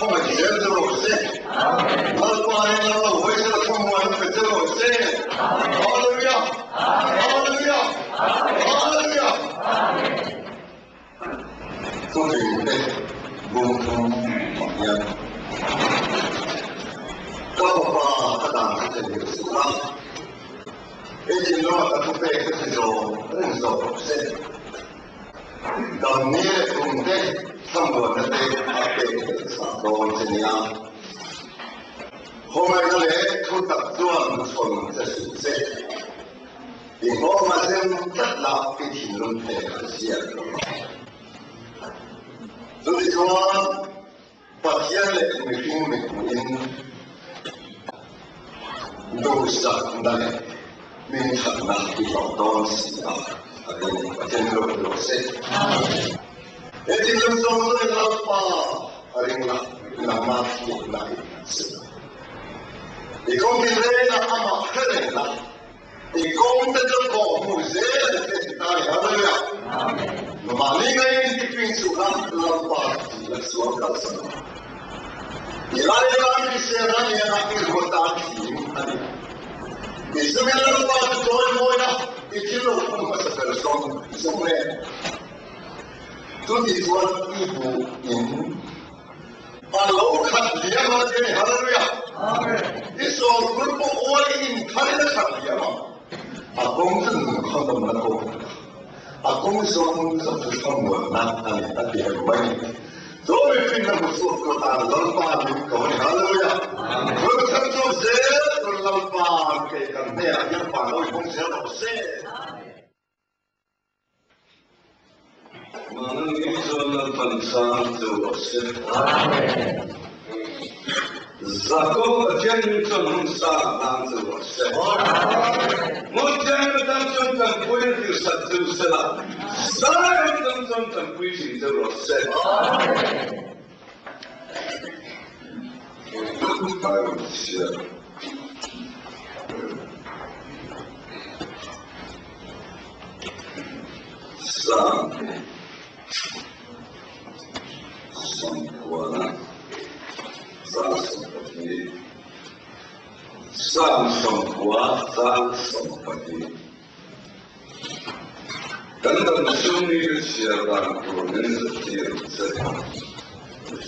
Khawngaih zel che rawh se. Lalpa hian Lal lo hawi sela thlamuan pe che rawh se. Hallelujah! Hallelujah! Hallelujah! Thufingte bungthum ah hian ka fapa ka dan chu theihnghilh suh la, i thinlunga ka thupek te chi zawng reng zawk rawh se. Damni leh kumte thlamuanna te a pek theih chah dawn che nia. Khawngaihna leh thutak chuan chhawn che suh che. I nghawng a zem tlat lah i thinlung pek a ziak lo ang. Chutichuan Pathian leh mihring mihmuhin duhsakna leh hmingthatna i hlawh dawn si a, a ring. Pathian hi ropui rawh se. He thinlung zawng zawngin Lalpa a ring la, nangmah thiamna i hman se. I kawngtin rengah amah hre reng la. I kawng te chu kawh hmuh zel an che ti ta ni. Hallelujah! Mahni ngaiin ti ping suh la, Lalpa tih la sual kalsan ang. I lai tan hrisel a nia, i ruat tan thim a ni. I sumin Lalpa chu chawimawi la, i thil lo hmu hmasa ber zawng zawng nen. Chuti chuan i buh in A lo khat liam a che ni, Hallelujah! I sawrkul pawh ual i inthar in a khat liam ang. A kawng chu nun khawnawmna kawng a ni a, a kawng zawng zawng chu thlamuanna a ni a ti reng mai ni. Chu mihring a hmu chhuak tu atan Lalpa min ko a ni, Hallelujah! Run khat chhuak zel tur Lalpa kei kan hnenah hian van lo i hawng zel rawh se. Mahni chuan Lalpan sang chu rawh se. Jakob Pathian min chuan hun sang tang chu rawh se. Mutiang tan chuan tanpui a tirsak chu sela, Zion tan chuan tanpui thin chu rawh se. Sam Samkhuana Chang 12 Sam 90 Chang 12 Kan dam chhung ni chu chhiar dan tur min zirtir che.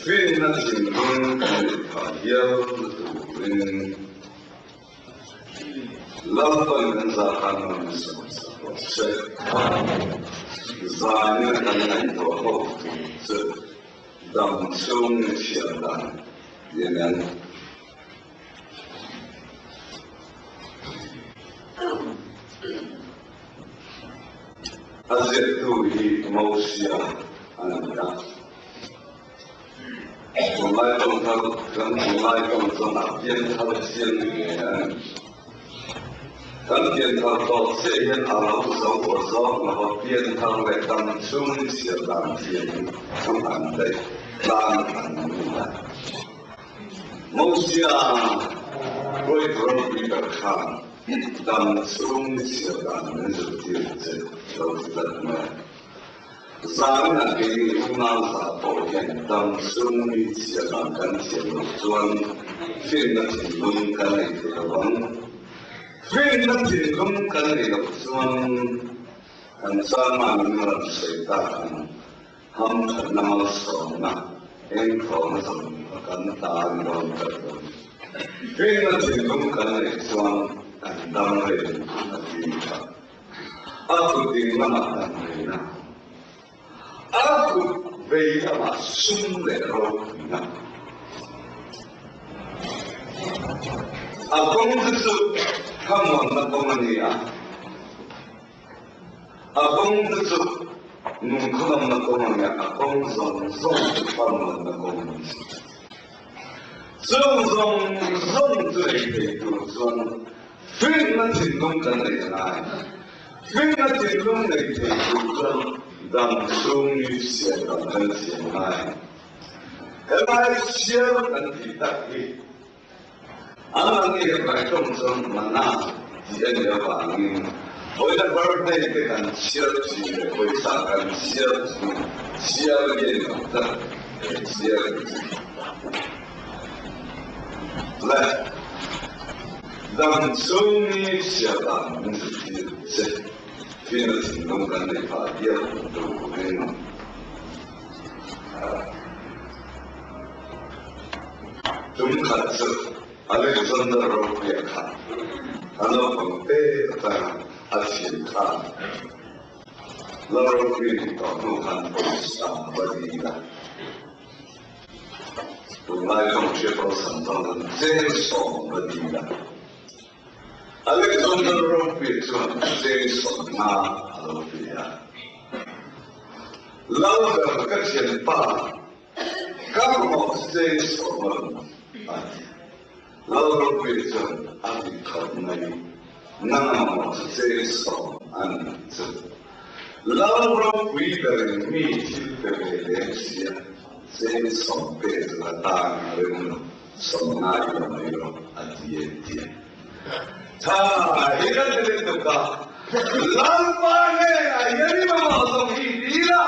Finna thinlung kan neih phah hial na turin Lalpan kan zahhan man sak sak rawh se. Zaina kan ngaihtuah ho tur chu dam chhung ni chhiar dan tih a ni ang. A ziaktu hi Mosia a ni a. Tunlai tawng thar kan tunlai tawng chuan a pianthar chiang nge a ni. Kan pianthar tawh chiah hian a lo zo aw zawk lo va, pianthar leh dam chhung ni chhiar dan thiam hi thu an daih tlang an ni a. Mosia hruaitu ropui ber khan dam chhung ni chhiar dan min zirtir che lo ti tlat mai a. Zanah keini unau za pawh hian dam chhung ni chhiar dan kan thiam loh chuan finna thinlung kan nei thei lo ang. Finna thinlung kan nei loh chuan kan changma min rawn sawi tak ang. Hamthatna malsawmna engthawhna zawng a kan tan dawn ta lo. Finna thinlung kan neih chuan kan dam reng a ti tha. A kut ding lamah kan neihna, a kut vei lamah sum leh ropuina. A kawng te chu thlamuanna kawng a ni a. A kawng te chu nungkhawlamna kawng a nia, a kawng zawng zawng chu thlamuanna kawng a ni. Chung zawng zawng chu ei thei tur chuan finna thinlung kan nei a ngai. Finna thinlung nei thei tur chuan dam chhung ni siam dan kan siam a ngai. Helai siam kan tih tak hi An mahni hi Brighton chuan mana tih a nih avangin vawiina birthday te kan chhiar thin leh pawisa kan chhiar thin chhiar hi a ni lo tlat. Le, dam chhungni chhiar dan min zirtir che finna thinlung kan nei phah hial turin. Tum khat chu Alexander Ropuia kha a naupang te atanga a thian khan La ropui nih tawh hnu khan pawisa a va dil a. Tunlai tawng hriat awlsam zawng an cheng sawm a va dil a. Alexander Ropuia chuan cheng 50 a lo pe a. Lalber ka thianpa ka mamawh cheng 10 a rawn a ti. Lal Ropuia chuan a ti khawp mai, Nang a mamawh chu cheng 10 a ni chu. Lal Ropui berin mi thil pe ve lem sia, cheng 10 pe chu a tan a rem lo. 50 i la mai rawh a ti e ti a. Tha hi kan ti leh tuk a, Lalpa hnenah hian i mamawh zawng hi i dil a,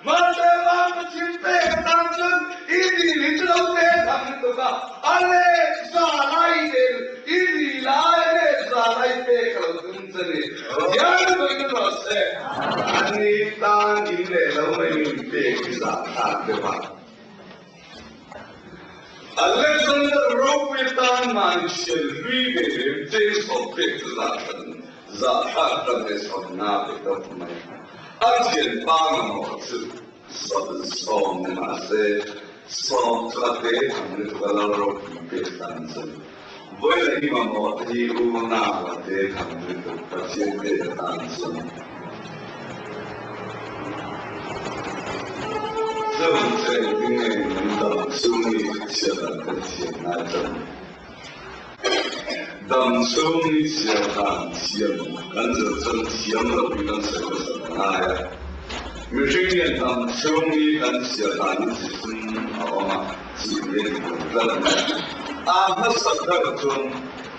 mahse pa Pathian pek atan chuan i dil hi chu lo te tham lutuk a, a let za lai tel i dil a, a let za lai pek a lo tum che ni. Hian vawiin rawh se, ani tan in leh lo mai min pek hi zah thlak deuh a. Alexander ropui tan mahni sial hlui ve lem cheng 10 pek chu zah hran zah thlak tan leh 50 pe deuh mai. A thianpa mamawh chu 10 ni mah se 10 chu a te tham lutuk a lo ropui pek tan chuan vawi leh i mamawh te hi unau a te tham lutuk Pathian pek atan chuan. Chuvang chu engtin nge min dam chhungni chhiat dan kan thiam ngai tan? Dam chhungni chhiat dan thiam kan zir chuan thiam loh hi kan sawi hmasa ta ngai a. Mihring hian dam chhungni kan chhiat dan hi chi thum a awm a, chi hi a dik lo tlat mai. A hmasa ber chuan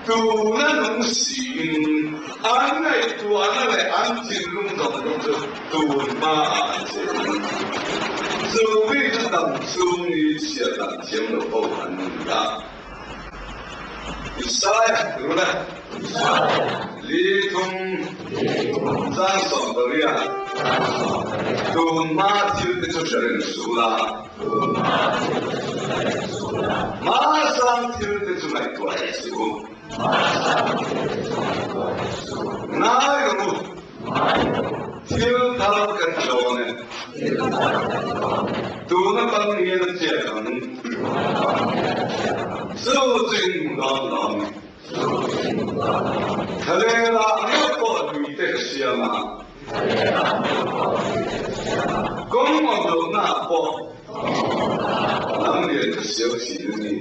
Tuna nung siin an ngaihtuahna leh an thinlung zawng zawng chu tun hmaah an che ang. Chu mi chu dam chhung ni chhiat dan thiam lo ho an ni a. Isaiah tuna li thum chang 18 tun hma thil te chu hre reng suh la. Hmasang thil te chu ngaihtuah hek suh u. Ngai rawh u, thil thar ka ti dawn e. Tuna kan hian a chiat ang. Chu chu in hmu dawn lo a ni. Thlalêlah ngeuh pawh tui te ka siam a. Kawng awm lohnaah pawh lam lian ka siam thin a ni.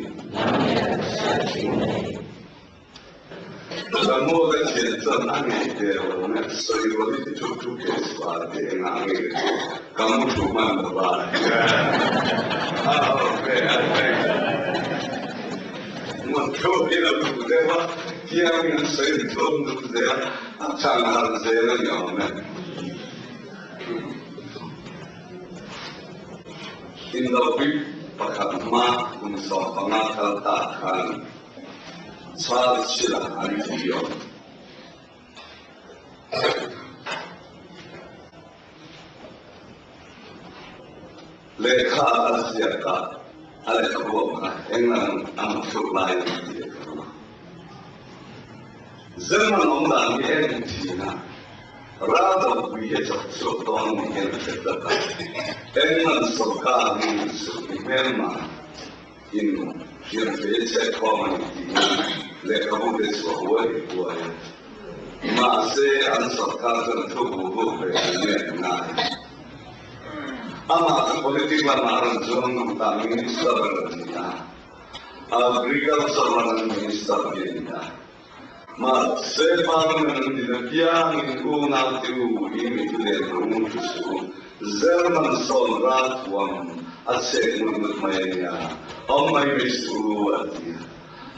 Samuel ka thian chuan a ngei der lo nge sawi rual i ti thuk thuk ke chhuah a ti engah nge ka ti ka mu thu hman lo va. Mutthlu hi lo duh deuh a, tiangin an sawi thum duh zel a, a chhan harh zel a ni awm e. Indopui pakhat hma kum 15 kal ta khan Churchill-a an ti awm. Lehkha a ziak a, a lehkhabu awm kha England a hmuhthluk laiin a ti a ka a. German awm dan hi en thin a, raldopui hi a chawk chhuak dawn ni hian a hre tlat a. England sawrkar hi insuhni hmelma in hriamhrei a chhiat khawm a ni tiin lehkhabu te chhuah huai huai a. Mahse, an sawrkar chuan thu bu buk ve an nge an ngai. Amah chu politic lamah a rawn chuang ngam ta, minister a rawn ni a, agriculture lama minister hi a ni a. Mahse, parliament an din apiangin unau te u hi mi thu nen lo ngun thu suh u, German sawn ralthuam a chhek ngut ngut mai a nia, awm mai mai suh u a ti a.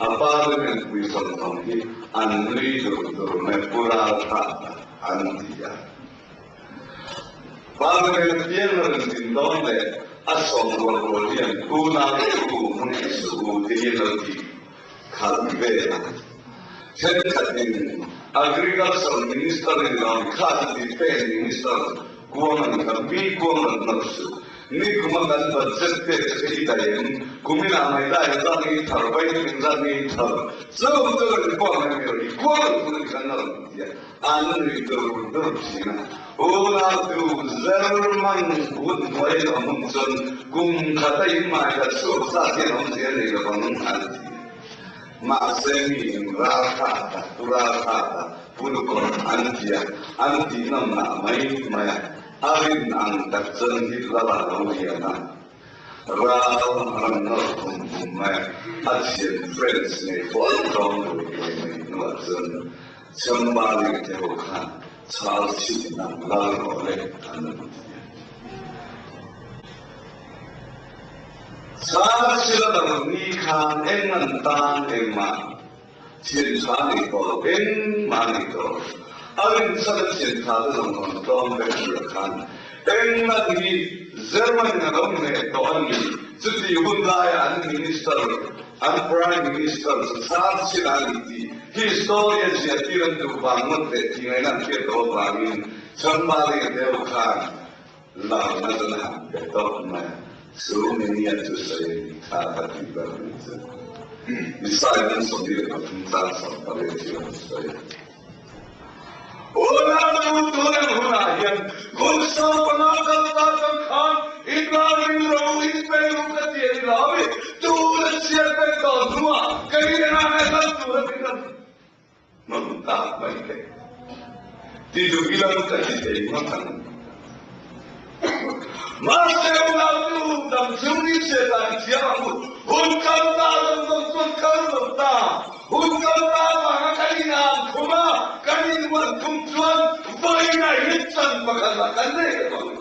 A parliament pui zawng zawng hi an nui dur dur mai, pu ralthat an ti a. Parliament piang a rawn din dawn leh. A sawm rual rual hian unau te u hmun i suh u ti hi lo ti khalh vel a. Thenkhatin Agriculture Minister in lo kha chu Defence Minister kuang an kha mi kuang rawn hnawt suh. Ni kuma kan budget pek che kha i daih em? Kumin ah mai dai zat nge i thar, vaiin engzat nge i thar? Chu chu rawn kuang mai mai i kuang rawn hmun i khan a rawn ti a. An nui dur dur thin a. Unautu German kut hnuai lo hmun chuan kum khat a inmai la chhuak zat hian awmzia nei lo ang an ti. Mahse mi in ral khat a, pu ral khat a, pu lukawr an ti a, an tih nawm nah mai mai a, a rin ang tak chuan Hitler a lo lian a. Ral ram nawr kum kum mai a, a thian friends nei pawh an tlawm lo ve mai hnuah chuan Chambali te ho khan chhal chhit nang lal rawh le an lo ti a. Chhal chhit a dang ni khan eng an tan engmah thian tha nei tawh lo, engmah nei tawh lo. A rinchhan a thian tha te zawng rawn tlawm vek hria khan England hi German in a lo hneh tawh a ni. Chuti hun laia an minister, an prime minister chu Churchill a ni tih historian ziahtir an duh vang ngawt leh tih ngaihna an hriat tawh avangin Chambali a deuh khan larna chuan a han pe tawp mai a. Chu mania chu sawi kha ka tih ber mai chu. Missile an 23 tlang 18 thil an sawi a. Unau tun ang hunah hian kum 15 kal ta atang khan inralring ro inpei ru ka ti a ni lo i, tun a chhiat vek tawh hnuah ka inah ngaihlan tur a ni lo. Hman tak mai te ti duh ila ka ti thei ngawt ang. Mahse unau tu dam chung ni che ta i thiam ang u, hun kal ta zawng zawng chuan kal lo ta. Hun kal ta vanga kan inang khum a, kan inhuat khum chuan vawiin ah hian chan pakhat ah kan nei lo ang.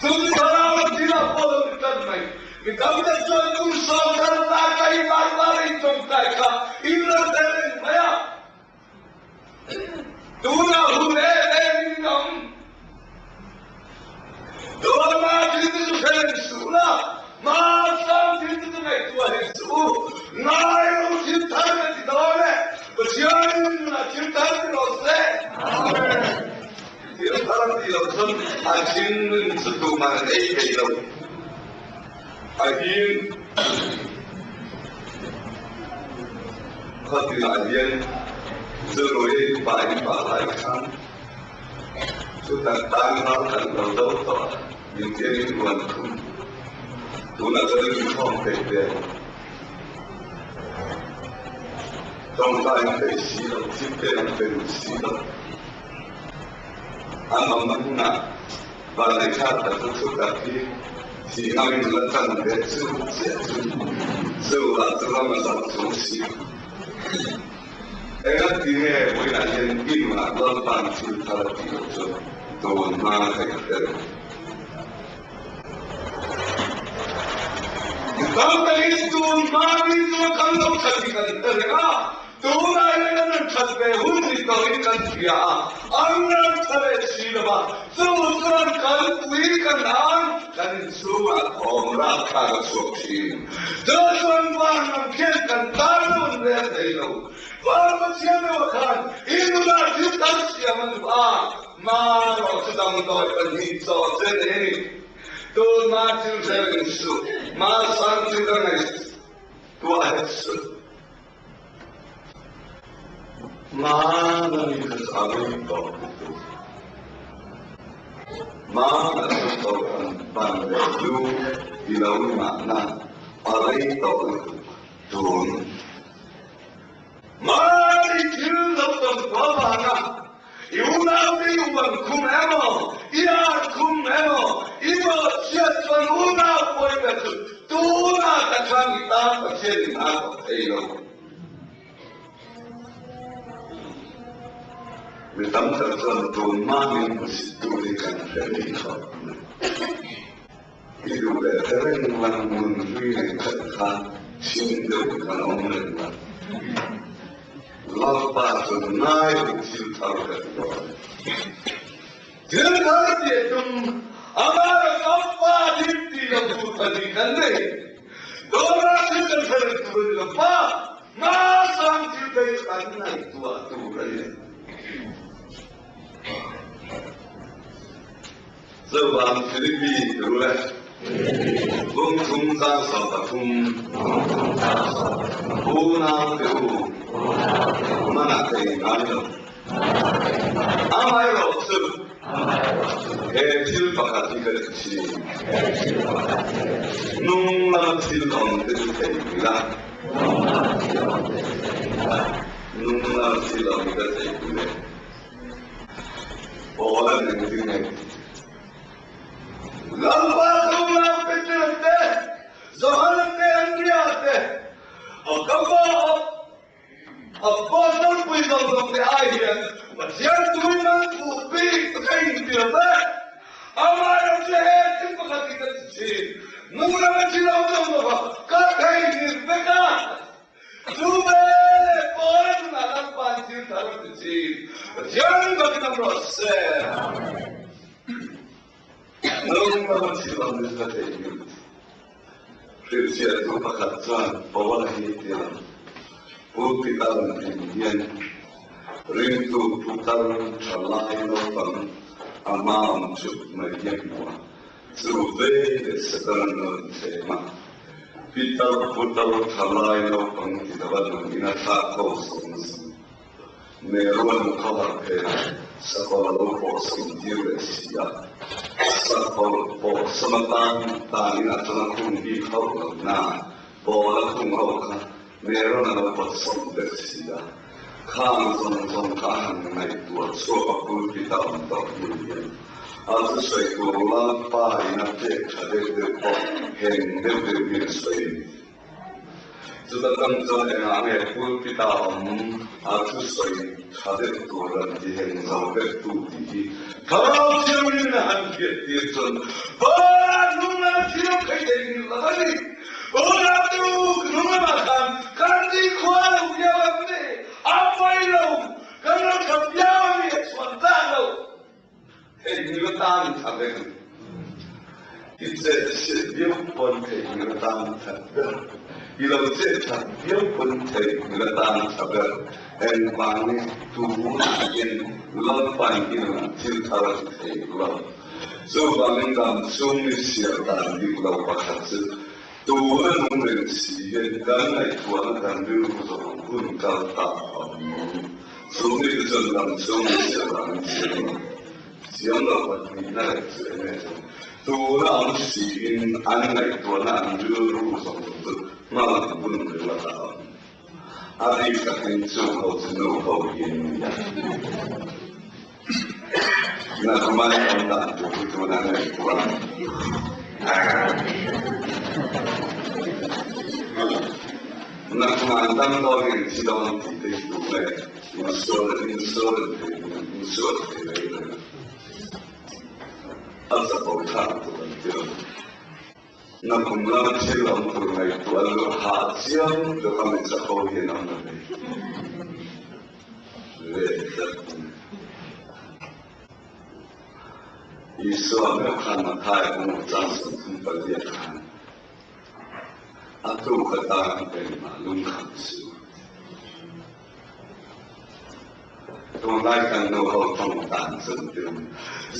Chu chu thlarau a thil ah pawh lo ni tan mai. Mi tam tak chuan kum 10 kal ta ka i vai var a intawngtai kha in lo tel reng mai a. Tunah hun em em in awm. Dawrna thil te chu hre reng suh la, hmasang thil te chu ngaihtuah reng suh u. Ngai lo thil thar ka ti dawn e, Pathianin nunah thil thar ti rawh se. Amen. Thil thar a tih loh chuan a thinrim chu tumah an ei thei lo. A him khatinah hian Zurui pa in pah lai khan chutah tan hal kan lo do tawh a, min tiang in huan thum. Tunah chuan in inkhawm theih ve. Tawngtai an peih si lo, thil pek an pe duh si lo. An awmna hmunah Vanneihthla tak chu thu tak hi thih ngam in la tan ve chu chiah chu chu lah chu ram a zam chung si. Enga ti nge vawiinah hian inah Lalpa'n thil thar a tih loh chu tun hma ka inhre lo. Tam takin tun hma mi chu kan lo that hi kan hre reng a. Tunah hian an rawn that ve hun ni tawhin kan hria a, an rawn tha leh si lo va, chu chuan kalpui kan ang kan inchhungah thawm rakthlak a chhuak thin. Chu chuan van lam khian kan tan hun rel thei lo. Van Pathian erawh khan i nunah thil tam siam a duh a, hmanraw chu damdawi pahnih chaw che nei a ni. Tunhma thil hrel in suh, hmasang thil ka ngaihtuah het suh. Hmana mi kha chu a rei tawh lutuk. Hmana chu tawh an pan leh lu i lo mahna a rei tawh lutuk tun. Mahni thil lo tawn tawh avanga i unaute i uan khum emaw, i ar khum emaw, i bawhchhiat chuan unau pawimawh chu tunah ka chhang i tan Pathian in a tawh thei lo. Mi tam tak chuan tun hmain hmusit tur hi kan hre mai khawp mai. I duh leh hre reng la, nun hlui nei khat kha chhing deuh kan awm reng la. Lalpa chuan ngai lo thil thar ka ti dawn. Thil thar tih a tum. Amah pa thil ti lo tu pahnih kan nei. Dawrah thil kan hre reng tur a ni lo. Pa hmasang thil phei chu kan ngaihtuah tur a ni. Chuvang Philippi ru le Bungthum cang 13 Unau te u manah thei ngai lo. Amaherawhchu, he thil pakhat hi ka ti thin, hnung lama thil awm te chu theih ila, hnung lama thil awm hi ka theih tum e. Aw lan engtin nge? Lalpa Zoram Peter te, Johana te, Andrea te, a kapa a pastor pui zawng zawng te ai hian Pathian tui man fuh bik ka inti lo ve. Amah erawh chu he thil pakhat hi ka ti thin. Nung lama thi lo zawng zawng kha ka theihnghilh vek a. Chu ve pawl tunah Lalpa'n thil thar a ti thin. Pathian bakin a rawh se. Nung lama thi lo ni ka theihnghilh. Hrilhfiahtu pakhat chuan Paula hi ti ang, Pulpit-a rawn din hian ringtu putar tha lai naupang a mam chuk mai hi a hmu a, chu ve leh Satan a rawn thlem a. Pitar putar tha lai naupang ti lova nungin a thlak ho zawng zawng. Meruan khawhar phenah sakawr a lo pawh sawm tir leh si a, sakawr pawh sawm atan tanin a chang a khung bik hauh lo na, ball a khung ho kha Meron a lo pawt sawm vek si a, khang zawng zawng kha a han ngaihtuah chhuak a pulpit a awm tawh hnu hian a thusawi tur Lalpa in a pek tha deuh deuh pawh heng deuh deuh hian a sawi a ni. Chuta tang chuan engah nge pulpit-a awm a thusawi tha deuh tur an ti heng zo vek tu tih hi Thlarau Thianghlimin a han hriat tir chuan Paula hnung lama thil awm thei thei ngil lo a ni. Paula chu hnung lamah khan kan ti khua lo viau em ni? A pawi lo, kan lo tha viau a ni a chhuan tak lo. Thei ngil atan tha vek a ni. I chet hriat viau pawn thei ngil atan tha ber. I lo chet that viau pawn thei ngil atan tha ber. Engvang nge tunah hian Lalpan inah thil thar a ti thei lo. Chuvangin dam chhung ni siar dan dik lo pakhat chu tuna nung reng si hian kan ngaihtuahna kan rilru zawng hun kal ta a awm. Chu mi te chuan dam chhung ni siar dan an siam lo. Siam lo pahnihna leh chu eng nge chu? Tuna awm siin an ngaihtuahna an rilru zawng zawng chu hmalam hun ringawt a awm. A bik takin chung ho chu nu ho hi an ni a. Nakumai awm dan tur hi tuna ngaihtuah Nakumai dam dawn nge thi dawn tih te hi duh nge? Insual insual insual thei mai reng a. A chapo thlak tur an ti lo. Nakum lama thil awm tur ngaihtuah luh hah chiam tluk a mi chapo hi an awm lo ve. Ve tlat mai. Isua meuh khan Matthai kawng chang 34 ah khan A tuk atan engmah lungkham suh. Tunlai kan nu ho tawng dan chu an ti lo.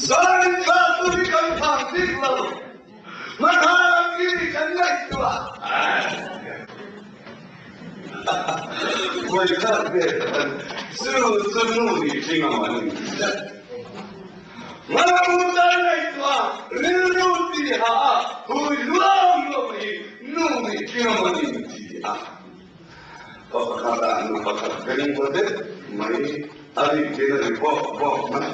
Zanin kha tu hi kan phang bik lo. Hmathar ang hi kan ngaihtuah. Vawikhat ve khan chu chu nu nih tling ang an inti tlat. Hmalam tan ngaihtuah rilru tiha a hui luau luau hi nu nih tling ang an inti a. Pa pakhat ah nu pakhat beng va deuh mai a rik hian a ri bawk bawk mai.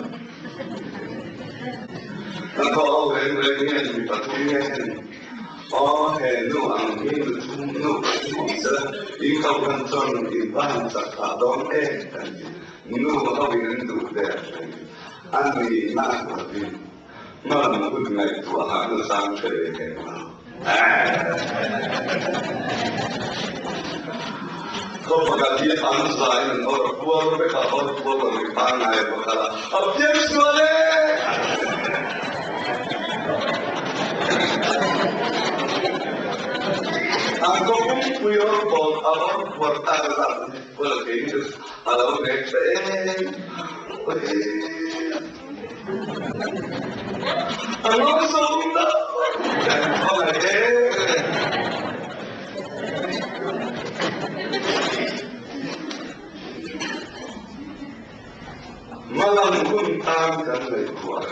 Ka thaw ho reng reng hian mi pathum nge hen aw he nu ang hi nu thum nu pathum awm sela in kohhran chuan in va han chak phah dawn em kan ti. Nu ho in an duh der mai. A nihna a hmuh Hmalam hun ngaihtuah ah na zang hre ve hek lo. Khaw pakhat hi an zain an awr puar vek a, awr puar lo mi pangngai a va kal a, a piang sual e! An khaw pumpui rawn bawl a rawn phuar tak zat bula kei chu a lo nek ta em em. A lo zawm ta kan khawngaih em em. Hmalam hun tan kan ngaihtuah.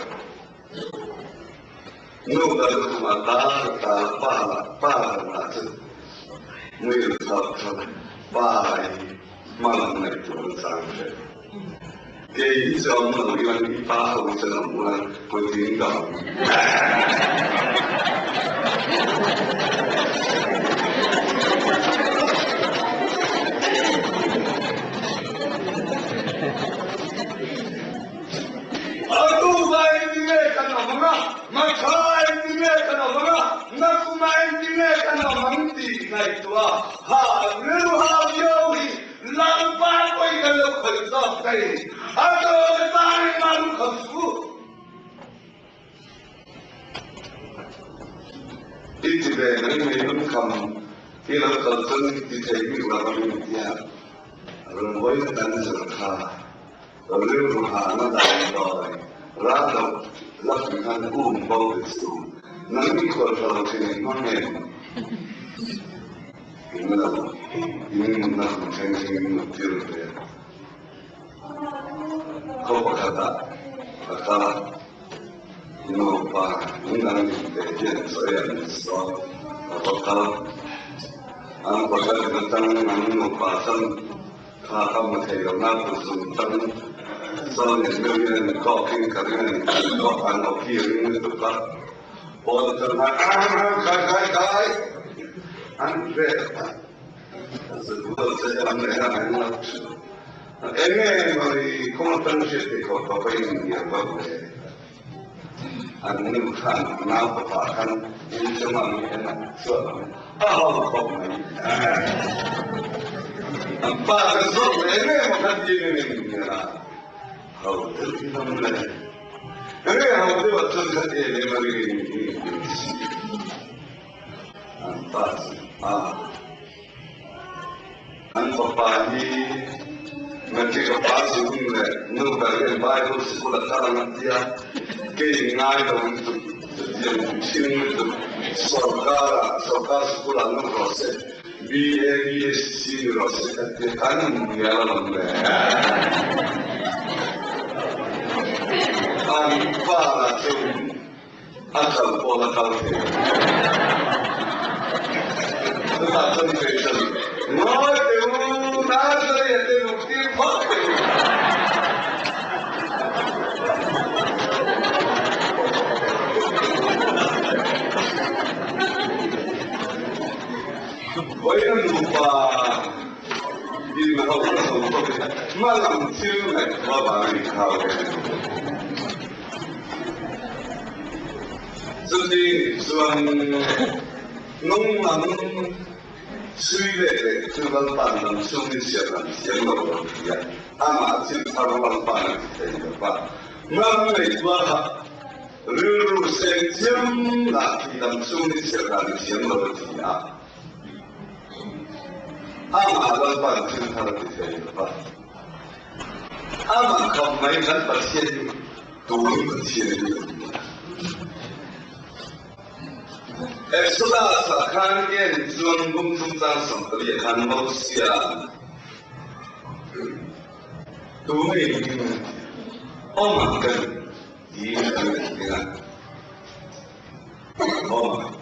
Nu kal khum a tar ta pa lah pa lah chu muil chauh chauh pa hi hmalam ngaihtuah na chang hreh. Kei hi chu awm lo ilang i pa ho hi chuan awm ula puitling ka awm. A tuka engti nge kan awm ang a, Matha engti nge kan awm ang a, Nakuma engti nge kan awm ang tih ngaihtuah ha rilru ha viau hi Lalpa pawhin kan lo khawih zawk thei. A tawte tan engmah lu kham suh u. I ti ve mai mai lung kham i lo kal chuan i ti thei bik lo ang i tia rawn hawi na kan zir kha rilru hahna dan dawi ral lo la hrim khan um bo ve chu nang i khual tha lo thin eng hmang em in lo in nunna kum thleng thleng in nut tir ve khaw pakhat ah a kal a. Nupa hmundang dikte hian sawi an sawi a va kal. An pakhat in atang an nupa chuan kha ka hmu thei lo na ku zum tang sawn in deuh in an kawk in ka ring an an kawk an awki ring lutuk a pawn chuan khai khai khai an vel a. Enge mawni kawng atang hriat theih khawp tawh pawhin inhnial vak le. An nu khan nau fapa khan inchung ang hi en a chhuah ang a ho khawp mai. An pa khan zawk le enge maw khan tiin in inhnial a, ho deuh hi lam le. Enge ho deuh ah chuan khan em em a ring in inhnial si. An pa chu a An fapa hi Matric a pass hun leh nu ber hian Bible sikul a kal ang a tia, kei ngai lo lutuk chutiang mihring lutuk sawrkar-ah sawrkar sikulah lut rawh se, BA, BSc ni rawh se ka tia kan inhnial alawm le. An pa lah chu A kal pawn a kal thei lo. Chutah chuan Patient ngawi teh u, Nazareth te nuk tir phawt teh u. Vawiin nupa inhauh na zawng pawh hi hmalam thil ngaihtuah vang a ni kha ve. Chuti chuan nung lam sui leh leh chu Lalpa'n lam chungin siam lam thiam lo lo ti a, amah thil thar Lalpa'n a ti thei lo va. Ngam ngaihtuaha rilru seng thiam lah ti lam chungin siam lam thiam lo a ti a, amah Lalpa'n thil thar a ti thei lo va. Amah khawp mai kan Pathian hi tun Pathian hi a ni a. Exodus ah khan en chuan bung chungchang 40 ah khan Mosia tun in awm ang ka ni tiin a lo en a. Awm ang.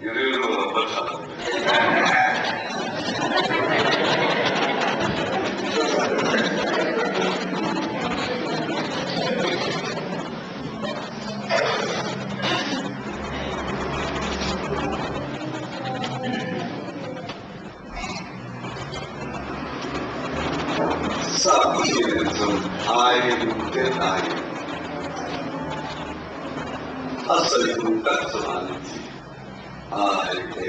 I rilru a va tha lo ve. Sap thian chuan ai te ai a sawi tum tak chu an ti. I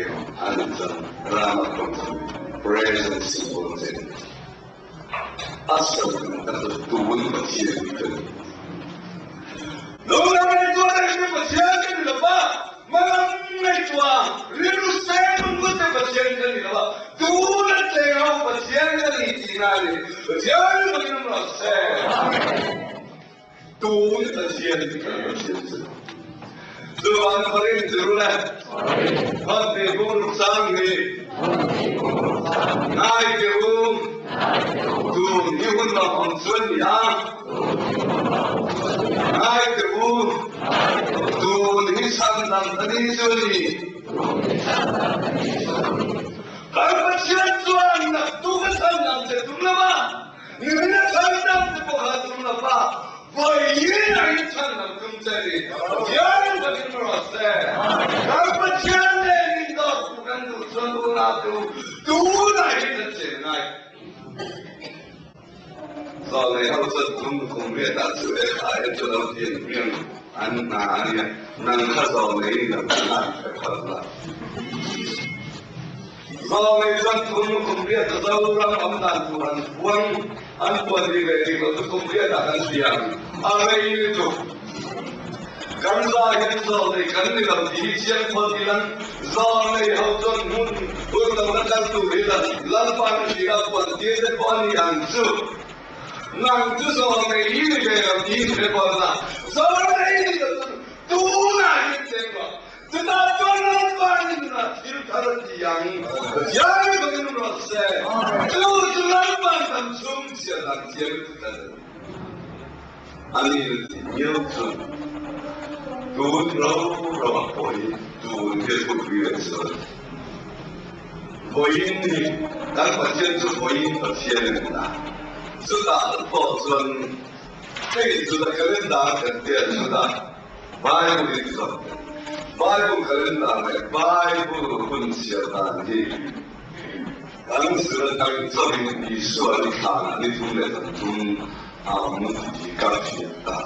am an chuan Rama pawh chuan present simple tense a sawi tum tak chu tun Pathian ka ni. Lungdam ngaihtuah te hi Pathian ka ni lo va, hmalam ngaihtuah rilru seng ngut te Pathian ka ni lo va, tuna cheng ho Pathian ka ni tihna a ni. Pathian hi Pathian awm rawh se. Tun Pathian hi kan Pathian chu. Chuvang Korin zir le Hawt ni bung ruk sang ni ngai te u tun hi hun lawm awm chuan ni a ngai te u tun hi chhan dang a ni chu ni kan Pathian chuan naktuk a chhan dang che tum lo va Nimin a chhan dang te pawh kha tum lo va Vawiin ah hi chhan dang tum che ni Pathian takin rawh se kan Pathian nen indawr tu kan duh chuan unau te u tunah hi kan cheng ngai. Zawlei ho chuan tum kum riat ah chu e kha e chu lo ti an hmiang an hna a nia, nang kha zawlei ni lo chu an hre phal la. Zawlei chuan tum kum riat a Zoram awm dan tur an puang an puan ri ve dik lo chu kum riat ah kan hria a rei lutuk. Kan za hian zawlei kan ni lo tih hi chiang phawt ila, zawlei ho chuan hmun hun lo na kal tur hi la Lalpan a hria a puan tir te pawh a ni ang chu. Nang chu zawlei hi ni ve lo tih hi hre pawh la, zawlei ni lo chu tunah hian cheng rawh. Chutah chuan Lalpanin a thil thar a ti ang, Pathian bangin awm rawh se. Chu chu Lalpan dam chhung chhiat dan thiam ti ta lo. A ni ti miau chu tun ro ro ah pawh hi tun hi a thupui a chuan vawiin hi kan Pathian chu vawiin Pathian a ni a, chutah pawh chuan hei chuta calendar kan tia chutah Bible in zawh Bible calendar leh Bible hun chhiar dan hi Kan zir atang chauhin Isua ni thlanah ni thum leh zan thum a awm tih ka hriat ta.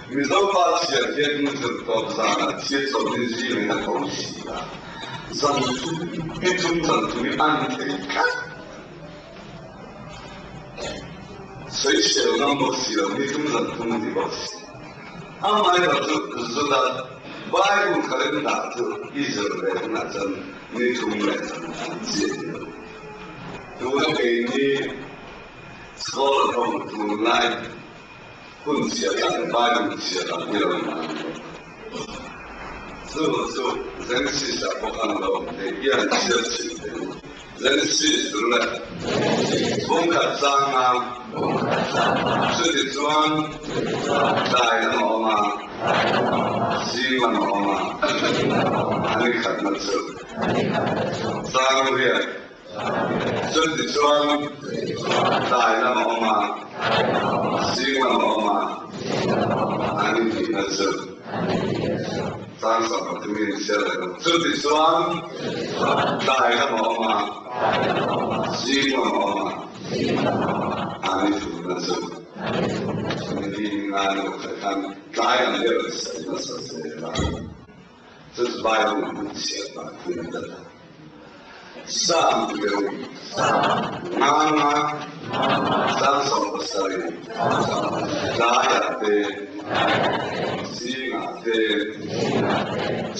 Mizo pa chhiar hian zir tawp zanah thil chawlhni zingin a tho si a, zan thum ni thum zan thum hi an thei tlat. Sawisel ngam bawk si lo, ni thum zan thum ti bawk si. Amaherawhchu Juda Bible calendar chu i zir ve hunah chuan Ni thum leh zan an chiah ni lo. Tuna keini scholar ho tunlai hun chhiat dan leh Bible chhiat dan hi lo inang lo. Chu chu Genesis ah pawh khan a lo awm thei hian chhiar chhin thei u. Genesis leh bungkhat changa chutichuan tlai lam a awm a, zing lam a awm a, a ni khatna chu chang riat. Chutichuan tlai lam a awm a, zing lam a awm a, a ni hnihna chu chang 30 in chhiar leh lo. Chutichuan tlai lam a awm a, zing lam a awm a, a ni thumna chu ni nga ni pakhat khan tlai lam hi a rawn sawi nasa zel a. Chu chu Bible hmun chhiat dan thil a ni ta. Sam leu nga nga chang 17 tlaiah te, zingah te,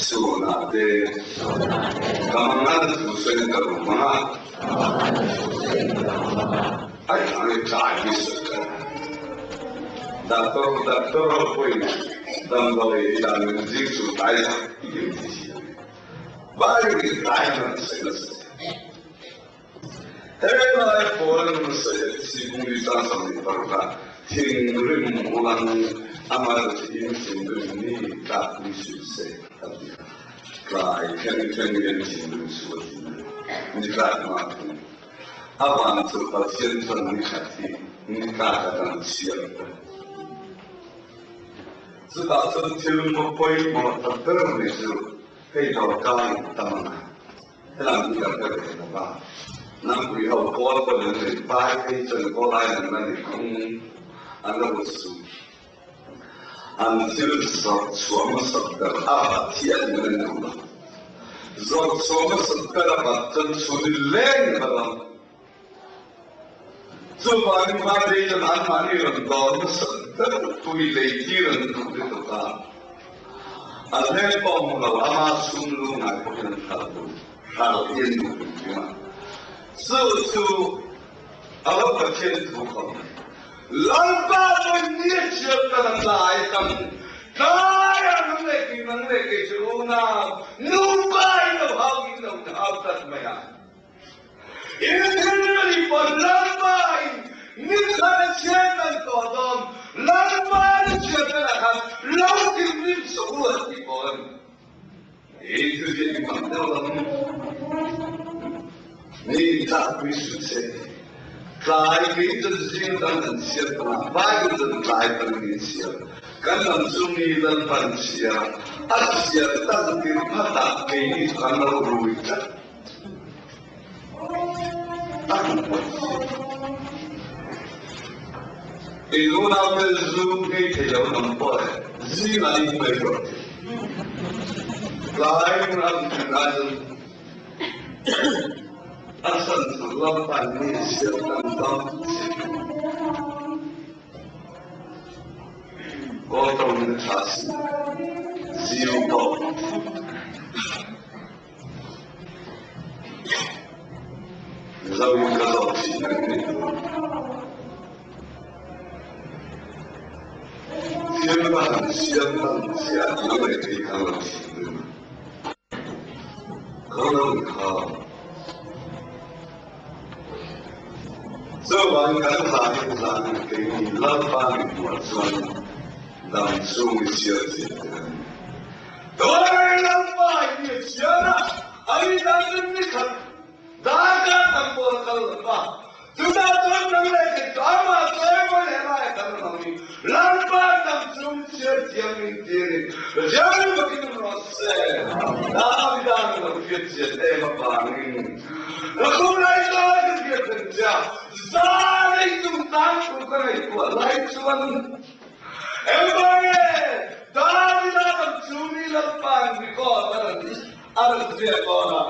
chhunah te ka mangan thu sawiin ka rum ang a, ai ang i tlai hi sawi ka ni. Doctor doctor ho pawhin damdawi i dan min zing chu tlai zah i dim ti thin a ni. Bible in tlai ang an sawi nasa hle. He lai pawl an sawi a thi bung li chang 26 ah thinrim ulang amaherawhchu in thinrim ni tlak ni suh se a ti a. Tlai thleng thleng hian thinrim suh a ti mai. Ni tlak hma thung. A van chu Pathian chuan ni khat hi ni tlak a dang chhiar ta. Chutah chuan thil pawimawh ta ber mai chu hei dawrkai in tam ang a, helam hi kan hre ve lo va, Nangpui ho kawl pawn an nei pai phei chuan kawl aiin an la nei khung an la vut suh. An thil zawrh chhuah hmasat ber a vat hi a hmuh en duh lo. Zawrh chhuah hmasat ber a vat chuan chhun i leng vat ang. Chuvangin Vaidejan anmahni rawn dawr nasa deuh tui lei tir an duh lutuk a, a hmel pawh hmu lo, ama sum lu ngai pawhin an hralh duh, hralh hi an duh hrim hrim a. Chu chu a lo Pathian thu khawp mai. Lalpa pawhin ni a chhiat tan a tlai tam, tlaiah nang leh kei, nang leh kei chu unau, nupa in lo hau in lo hau tlat mai a. Inthilri pawn Lalpain ni khat a chhiat kan tawh dawn, Lalpa ni chhiat kan ah khan lo thinrim suh u an ti pawn ei chu ziah i hmang deuh lo ang. Mi tlakpui suh se, tlai kei chuan zing dang kan chhiat pang a, Bible chuan tlai pang in min chhiat, kan lam chu mi Lalpan chhia a chhiat tan tir phatah keini chu kan lo rui tlat. In unau te zu ngei thei lo lam pawh le zingah in hmu mai rawh ti. Tlai hun a thin lai chuan a san chu Lalpan mi siam kan dam si. Kawl tawngin a tha si. Ziu pawh. Mizo in ka zawh thin ang ni tur. Thil ka han siam hman chiah lo leh tih ka lo thin dun. Ka lo inkham. Chuvangin kan zanin zanin keini Lalpa min hmuah chuan dam chung i siam chiah te kan ni. Tawlai Lalpa hi a chhiar a, a ri dan chu ni khat darkar tam pawh a kal lo va. Chutah chuan nang leh kei chu amah sawi mawi helai a kal lo ni. Lalpa dam chung chhiar thiam min ti a ni. Pathian bakin awm rawh se. Davida ka lo hriat chian em avangin ka khum lai lai ka hriat reng che a, zan ei chung tang thu ka ngaihtuah lai chuan Engvang nge Davida kan chu mi Lalpa'n record a rawn a rawn ziak dawn a?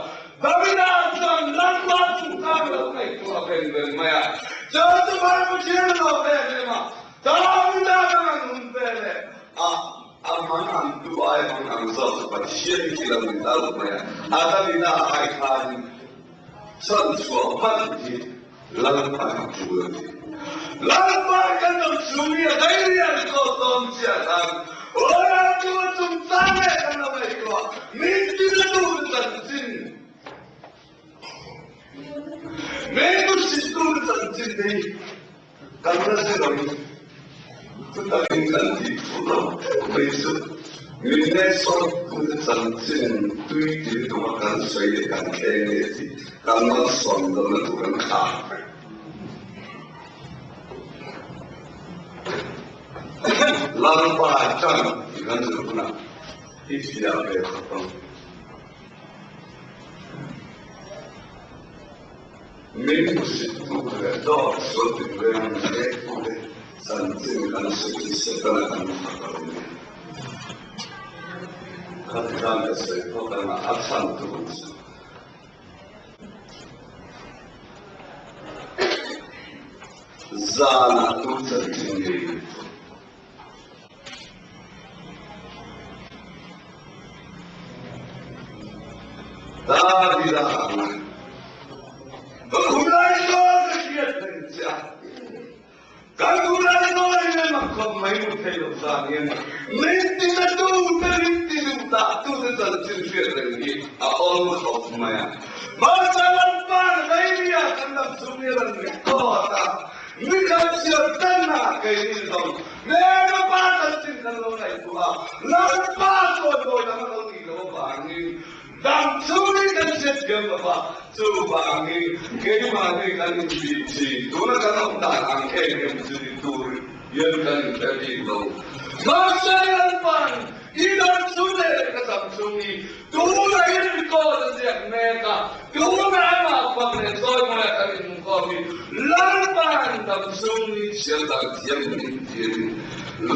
Davida chuan Lalpa chungchang a lo ngaihtuah veng veng mai a. Chuan chu vai Pathian a lo veng em a, Davida kan an hun vel e a, a hmang ang tu ai hmang ang zawk chu Pathian hi lo ni ta lo mai a. A Davida ai khan chhanchhuah hman hi Lalpa chu a ti. Lalpa kan lo chhung i a dairial zawk dawn chiah khan Ora chu a chungchang leh kan lo ngaihtuah min ti na tu te chanchin, min tu hrilh tu te chanchin te hi kan la hre lo in chutakin kan tih thu lo theuh mai chu min ngaihsawm tu te chanchin tui ti lutuk a kan sawi leh kan thleng leh tih kan malsawm lohna tur an khar. Lalpa chan tih kan zir hunah i fiah ve khawp ang. Min hmuhsittu leh dawt sual tinreng min lektute chanchin kan sawi hi Setana kan fak a lo ni. Khati khan ka sawi phawt ang a, a chhan tur chu. Zanah tu chanchin nge i phawt? Davida ang a, Ka khumlai zawl ka hriat reng che a, kan khumlai zawl in a mak khawp mai mu thei lo zan hian min ti na tu te min ti duh dah tu te chanchin hriat reng hi a awm khawp mai a. Mahse Lalpa'n Reiria kan lam chung hi a rawn record a, Mi kan siam tanna keini zawng Hmelma chanchin kan lo ngaihtuah a, Lalpa chuan bawi lam a lo nih loh avangin dam chungin kan hriat thiam lo va, chuvangin keimahni kan inbih thin. Tuna kan awm dan ang em em chu ni tur hian kan inhre bik lo. Mahse Lalpa'n i dam chung leh ka dam chung hi Tuna in record a ziak mek a, tuna amah fak leh chawimawi a kan inhmukhawm hi Lalpa'n damchhung ni chhiar dan thiam min tirin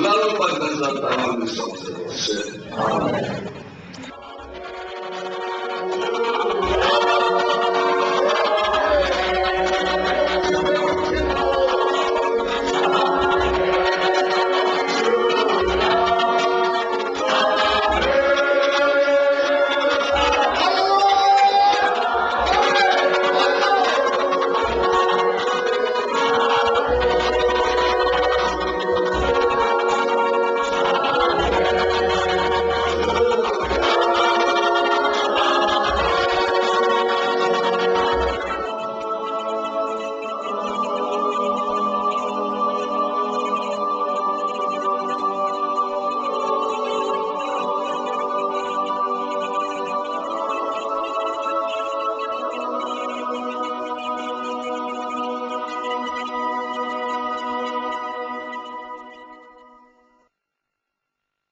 Lalpa'n kan zat dan a min sawm che rawh se. Amen.